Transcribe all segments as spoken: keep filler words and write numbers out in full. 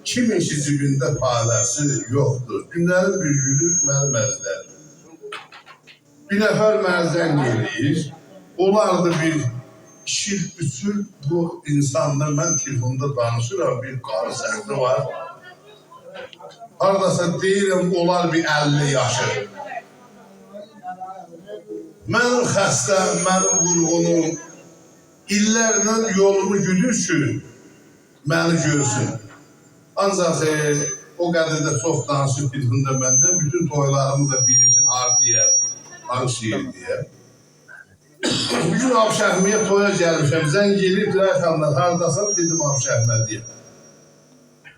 کیمین کی جیبینده پاره‌سی یوخدور. گونلرین بیر گونو منیم مریضلریم. بیر نفر منه زنگ ائله‌ییر. اولاردی بیر ایکی ایل، اوچ ایل بو اینسانلا من تلفوندا دانیشیرام. بیر قاری سسی وار. هارداسا دئییرم، اولار بیر اللی یاشی. منیم خسته‌م، منیم وورغونوم، ایللرله یولومو گودور کی، منی گؤرسون. آنجاق، ائ، او قدر ده چوخ دانیشیب بیلدیم ده مندن، بوتون تویلاریمی دا بیلیرسین، هاردایام، هانسی یئرده‌یم. بیر گون آبش‌احمدیه تویا گلمیشم، زنگ ائله‌ییب، «آی خانلار، هارداسان؟» دئدیم، «آبش‌احمدیه.»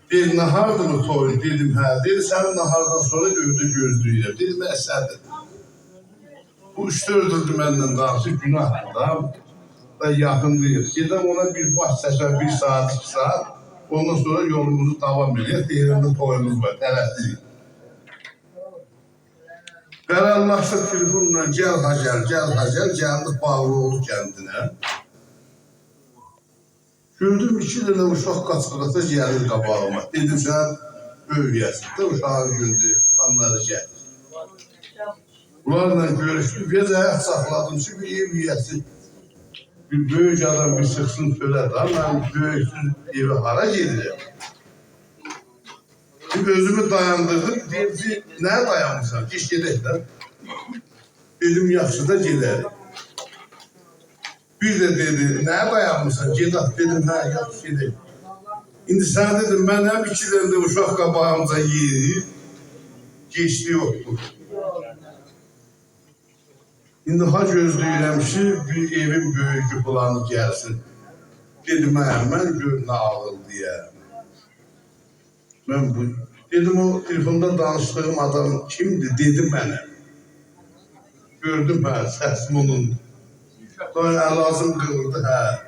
دئییر، «ناهاردیر بو تویون؟» دئدیم، «هه.» دئییر، «سنی ناهاردان سونرا ائوده گؤزله‌ییرم.» دئدیم، «ائ، سنی.» بو اوچ-دؤرد ایلدیر منن دانیشیر، گوناهدیر دا. و یاخین دئییل. گئدم اونا بیر باش چکم، بیر ساعات، ایکی ساعات. اوندان سونرا یولوموزو داوام ائله‌یک. دئییرم ده تویوموز وار، تلسدیک. قرارلاشدیق تلفونلا، گل ها گل، گل ها گل، گلدیک باغلی‌اوغلو کندینه. گؤردوم، ایکی دنه اوشاق قاچا-قاچا گلیر قاباغیما. دئدیم، «سن بؤیویه‌سین ده، اوشاغین گؤندر، خانلاری گتیر.» بونلارلا گؤروشدوم، بیر آز آیاق ساخلادیم کی، بیر ائو ییه‌سی، بیر بؤیوک آدام بیر چیخسین چؤله ده، من بؤیوکسوز ائوه هارا گئدیرم؟ بیر اؤزومو دایاندیردیم، دئییر کی، «نییه دایانمیسان؟ گئت گئدک ده.» دئدیم، «یاخشی دا گئدریک.» بیر ده دئدی، «نییه دایانمیسان؟ گئدک.» دئدیم، «هه، یاخشی، گئدک.» ایندی سن، دئدیم، منیم ایکی دنه ده اوشاق قاباغیمجا یئییر، گئجلیک یوخدور. ایندی ها گؤزله‌ییرم کی، بیر ائوین بؤیویو فلانی گلسین. دئدیم، هه، من گؤر نه عاغیللی‌یام. من بو، دئدیم، او تلفوندا دانیشدیغیم آدام کیمدیر؟ دئدی منه. گؤردوم، هه، سس بونون. سونرا علاجیم قیریلدی، هه.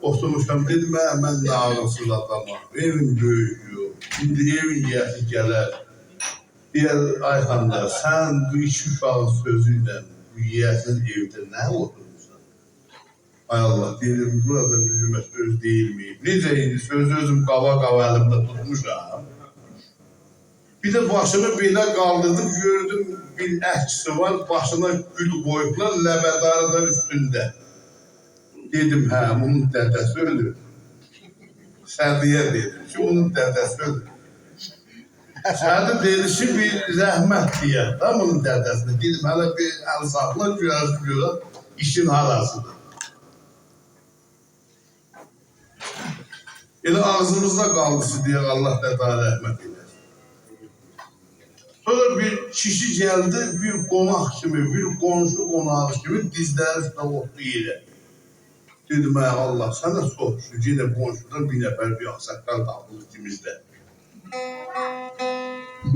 اوتورموشام، دئدیم، هه، من نه عاغیلسیز آدامام. ائوین بؤیویو یوخ. ایندی ائوین ییه‌سی گلر. دئیر، آی خانلار، سن بو ایکی اوشاغین سؤزو ایله بو ییه‌سیز ائوده نه اوتورموسان؟ آی آللاه، دئییرم، بورادا اؤزومه سؤز دئییلمه‌ییب. نئجه ایندی سؤز، اؤزوم قاوا-قاوا الیمده توتموشام. بیر ده باشیمی بئله قالدیردیم، گؤردوم بیر عکسی وار، باشینا گول قویوبلار، لبه‌داری دا اوستونده. دئدیم، هه، بونون دده‌سی اؤلوب. سعدی‌یه دئدیم کی، بونون دده‌سی اؤلوب. سعدی دئدی کی، بیر رحمت دئیک دا بونون دده‌سینه. دئدیم، هله بیر ال ساخلا، گؤرک، گؤرک ایشین هاراسیدیر. ائله آغزیمیزدا قالمیشدی دئیک، آللاه دده‌یه رحمت ائله‌سین. سونرا بیر کیشی گلدی، بیر قوناق کیمی، بیر قونشو قوناغی کیمی دیزلری اوسته اوتدو یئره. دئدیم، آی آللاه، سنه چوخ شوکور، یئنه قونشودان بیر نفر، بیر آغ‌ساققال تاپیلدی ایکیمیزده.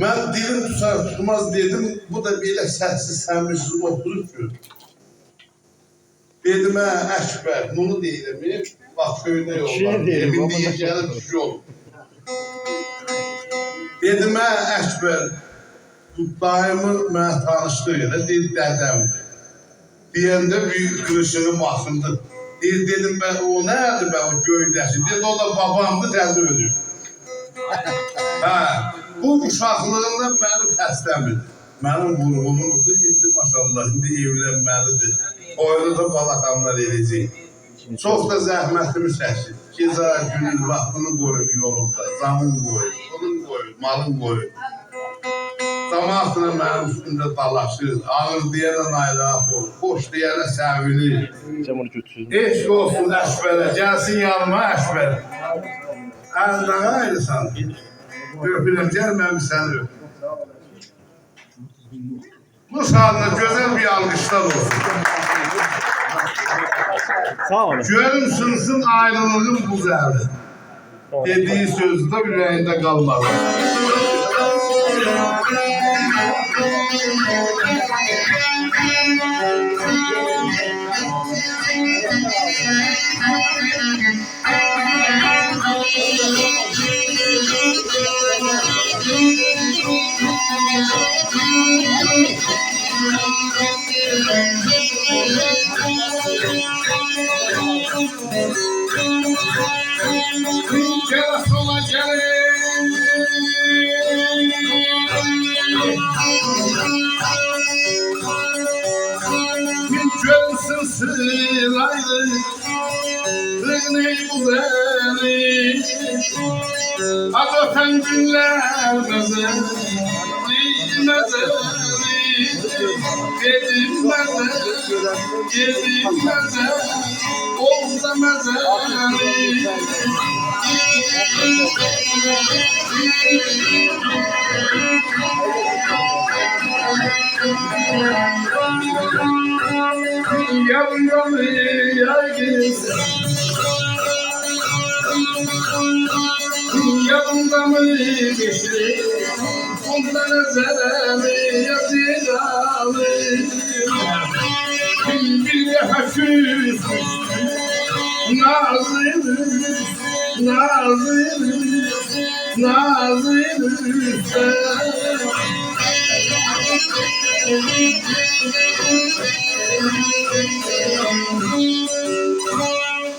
من دیلیم توتار توتماز دئدیم، بو دا بئله سس‌سیز، سمیرسیز اوتوروب کی، دئدیم، هه، اکبر، بونو دئییرم، ائ، باخ، کؤینک اولدو، کیشینی دئییرم، ائوین آمما دئییر، گلیب کیشی اولوب. دئدیم، هه، اکبر، بو داییمی منه تانیشلیق ائله، دئییر، دده‌مدیر. دئینده بیر قیریشیغیم آچیلدی. دئییر، دئدیم، به، او نه‌دیر، به، او گؤیده‌کی؟ دئدی، او دا بابامدیر، تزه اؤلوب. هه، بو اوشاقلیغیندان منیم خسته‌مدیر. منیم وورغونومدور. ایندی ماشااللاه، ایندی ائولنمه‌لیدیر. تویونو دا بالاخانلار ائله‌یه‌جک. چوخ دا زحمتیمی چکیر. گئجه گوندوز واختینی قویور یولومدا، جانین قویور، پولون قویور، مالین قویور. جماعتله منیم اوستومده دالاشیر، آغیر دئینه ناراحت اولور، خوش دئینه سئوینیر. سن بونو گؤتورسون. عشق اولسون اکبره، گلسین یانیما اکبر. الینی آییرسان. اؤپورم، گل من بیر سنی اؤپوم. بو ساعاتدا گؤزل بیر آلقیشلار اولسون. ساغ اولون. گؤروم سینسین آیریلیغین بوز الی. ساغ اولون. دئدیگی سؤزو ده اوره‌یینده قالمادی. گل سولا گلین، آیدی، آیدی، رنگی گؤزلی. آز اؤتن گونلر مزه‌لی، مزه‌لی. گئدیم مزه‌لی، گئدیم مزه‌لی، اولسا مزه‌لی. یادیندامی، آی قیز؟ یادیندامی بیر شئی؟ بوندان ازلی، یا جیرانی؟ بیر دفعه کوسموشدوک نازلی، نازلی، نازلی اوسته.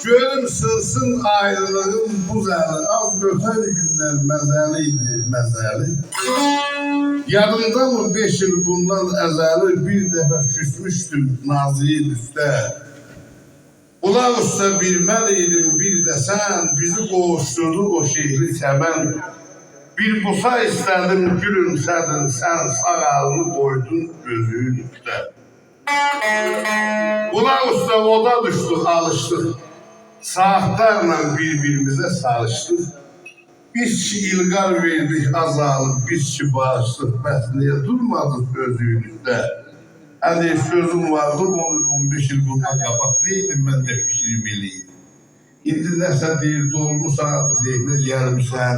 گؤروم سینسین آیریلیغین بوز الی، آز اؤتن گونلر مزه‌لی ایدی، مزه‌لی. یادیندامی بئش ایل بوندان ازلی بیر دفعه کوسموشدوک نازلی اوسته؟ قولاق اوسته بیر من ایدیم، بیر ده سن، بیزی قوووشدوردو او شئهلی چمن. بیر بوسه ایسته‌دیم، گولومسه‌دین سن، ساغ الینی قویدون گؤزون اوسته. قولاق اوسته اودا دوشدوک، آلیشدیق. ساعاتلارلا بیر-بیریمیزه ساریشدیق. بیز کی ایلقار وئردیک، آز قالیب بیز کی باغیشدیق، بس نییه دورمادین سؤزون اوسته؟ هه، دئییر، سؤزوم واردی، اون ایل، اون بئش ایل بوندان قاباق دئییردین، من ده فیکریم ائله‌ییردیم. ایندی نه‌سه دئییر، دولموسان، ذهنه گلمیسن،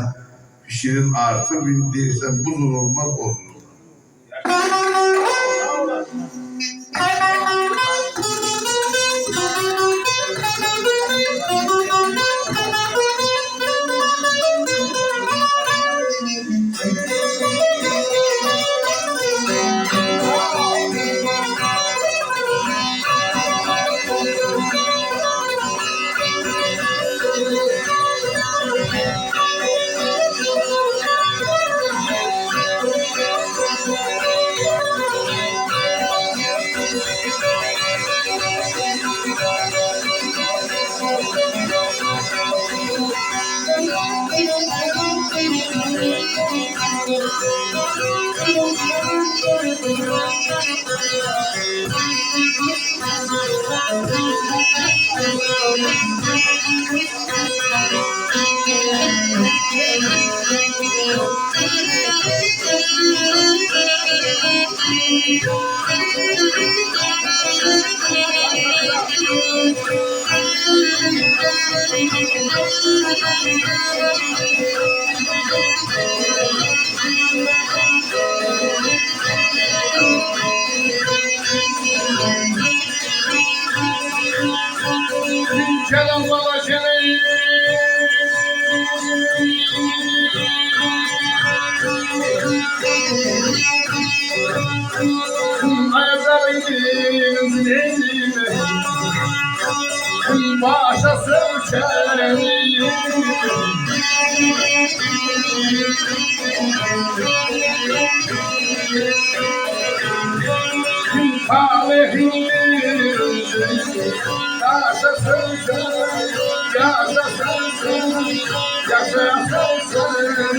فیکرین آرتیب، ایندی دئییرسن، بو جور اولماز، او جور اولار. گلین بالا، گلین. آی ازلین باشا سؤکن. طالعین داشا سؤکن، یاشا سؤکن، یاشا سؤکن.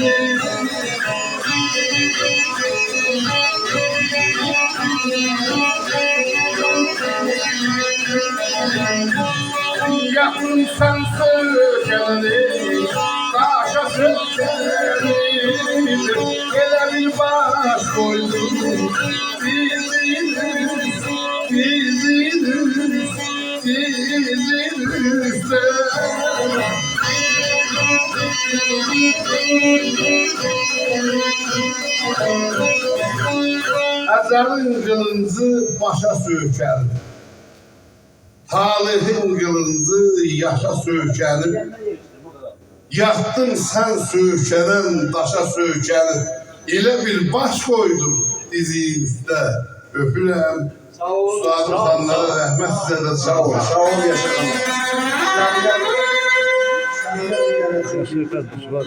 یاخشی سن سؤکندین، داشا سؤکندین، ائله بیل باش قویدون دیزین اوسته، دیزین اوسته، دیزین اوسته. ازلین قیلینجی باشا سؤکندی. طالعین قیلینجی یاشا سؤکندی. یاتدین سن سؤکندن داشا سؤکندین. ائله بیل باش قویدون دیزین اوسته. اؤپورم. ساغ اول. اوستادیم، ساغ اول، خانلارا ساغ اول. رحمت، سیزه ده ساغ اولون. ساغ اول، یاشایین. صحبت، صحبت.